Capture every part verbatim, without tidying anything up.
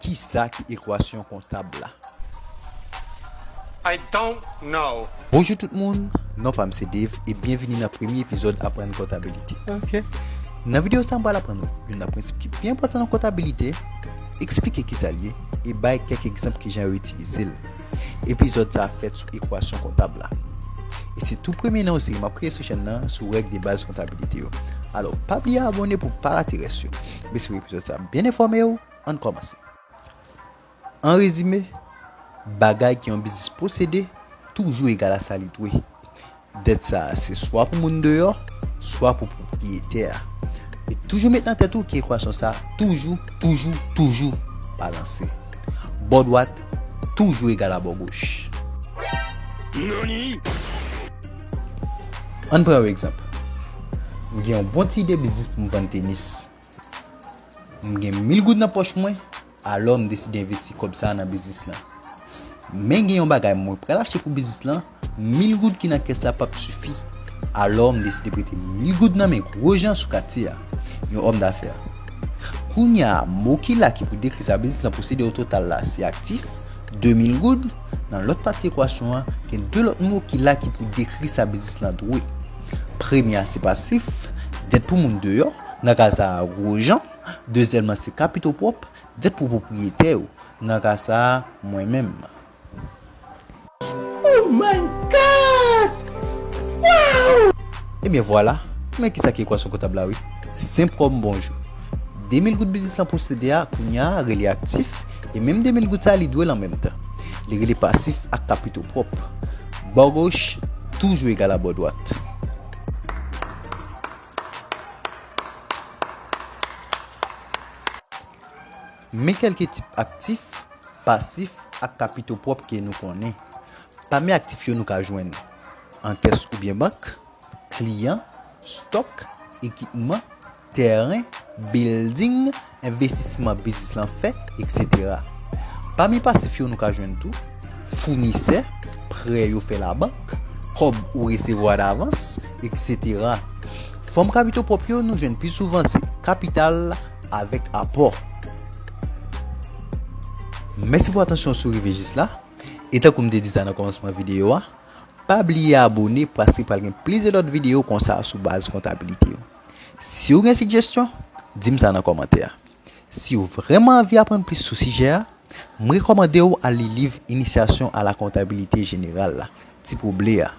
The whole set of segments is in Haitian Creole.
Kisa ki ekwasyon kontab la? I don't know. Bonjou tout moun, non pa m se Dave e byenvini nan premye epizòd Aprann Kontabilite. Ok. Nan videyo sa a, m pral aprann nou youn nan prensip ki pi enpòtan nan kontabilite, eksplike kisa l ye, e bay kèk egzanp kijan yo itilize l. Epizòd sa a fèt sou ekwasyon kontab la. E se tou premye nan yon seri m ap kreye sou chèn nan sou règ de baz kontabilite yo. Alò, pa bliye abòne pou w pa rate rès yo. Mèsi pou epizòd sa a byen enfòme w, ann kòmanse. An rezime, bagay ke yon biznis posede toujou egal a sa li dwe. Dèt sa a se swa pou moun deyò, swa pou pwopriyetè a. E toujou met nan tèt ou ke ekwasyon sa a toujou, toujou, toujou balanse. Bò dwat toujou egal a bò goch. Ann pran yon egzanp. M gen yon bon ti ide biznis pou m vann tenis. M gen mil goud nan pòch mwen, alò m deside envesti kòb sa a nan biznis lan. Men gen yon bagay mwen pral achte pou biznis lan, mil goud ki nan kès la p ap sifi. Alò m deside prete mil goud nan men gwo jan sou katye a, yon òm dafè. Kounye a, mo ki la ki pou dekri sa biznis lan posede o total la se aktif, de mil goud. Nan lòt pati ekwasyon an, gen de lòt mo ki la ki pou dekri sa biznis lan dwe. Premye a se pasif, dèt pou moun deyò, nan ka sa a gwo jan. Dezyèm nan se kapito pwòp, dèt pou pwopriyetè yo, nan ka sa a mwen menm. Oh my God! Wow! Ebyen vwala, men kisa ki ekwasyon kontab la wi. Senp kòm bonjou. De mil goud biznis lan posede a kounye a rele aktif, e menm de mil goud sa a li dwe l an menm tan. Li rele pasif ak kapito pwòp. Bò goch toujou egal a bò dwat. Men kèlke tip aktif, pasif ak kapito pwòp ke nou konnen. Pami aktif yo nou ka jwenn ankès oubyen bank, kliyan, stòk, ekipman, tèren, bilding, envestisman biznis lan fè, etsetera. Pami pasif yo nou ka jwenn tou founisè, prè yo fè labank, kòb ou resevwa davans, etsetera. Fòm kapito pwòp yo nou jwenn pi souvan se kapital avèk apò. Mèsi pou atansyon w si w rive jis la. E tankou m te di sa nan kòmansman videyo a, pa bliye abòne paske pral gen plizyè lòt videyo konsa sou baz kontabilite yo. Si w gen sigjesyon, di m sa nan kòmantè a. Si w vrèman anvi aprann plis sou sijè a, m rekòmande w al li liv Initiation à la comptabilité générale la, ti po ble a.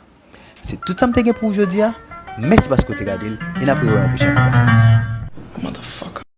Se tout sa m te gen pou w jodi a. Mèsi paske w te gade l e n ap rewè yon pwochèn fwa. Motherfucker.